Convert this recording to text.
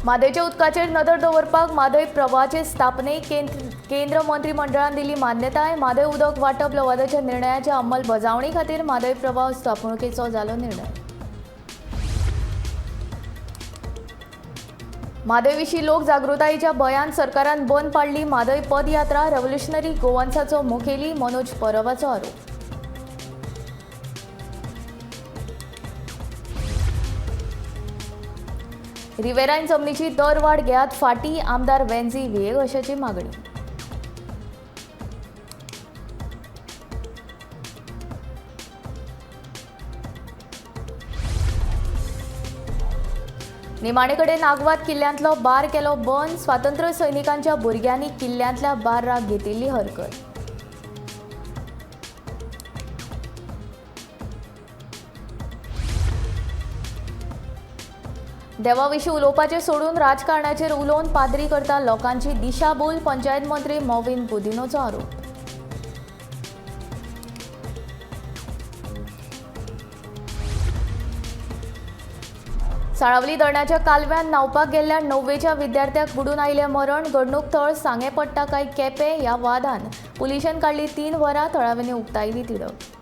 म्हादयच्या उदकाचेर नदर दवरपाक म्हादय प्रवाहाचे स्थापनेक केंद्र मंत्रिमंडळान दिली मान्यताय. म्हादय उदक वांटप लवादाच्या निर्णयाच्या अंमलबजावणी खातीर म्हादय प्रवाह स्थापणुकेचो जालो निर्णय. म्हादय विशीं लोक जागृतायेच्या भंयान सरकारान बंद पाडली म्हादय पदयात्रा. रेव्होल्युशनरी गोवन्साचो मुखेली मनोज परबाचो आरोप. रिवेरायन जमनीची दरवाड घेयात फाटी, आमदार वेन्झी व्हिएगशाची मागणी. निमाणेकडे नागवाद किल्ल्यांतलो बार केलो बंद. स्वातंत्र्य सैनिकांच्या भुरग्यांनी किल्ल्यांतल्या बार्राक घेतिल्ली हरकत. देवाविशीं उलोवपाचें सोडून राजकारणाचेर उलोवन पाद्री करता लोकांची दिशाभूल, पंचायत मंत्री मॉविन गुदिन्होचो आरोप. साळावली धरणाच्या कालव्यान न्हावपाक गेल्ल्या 9वेच्या विद्यार्थ्याक बुडून आयिल्लें मरण. घडणूक थळ सांगें पडटा काय केपें ह्या वादान पुलिशेन काडली 3 वरां. थळाव्यांनी उक्तायली तिडक.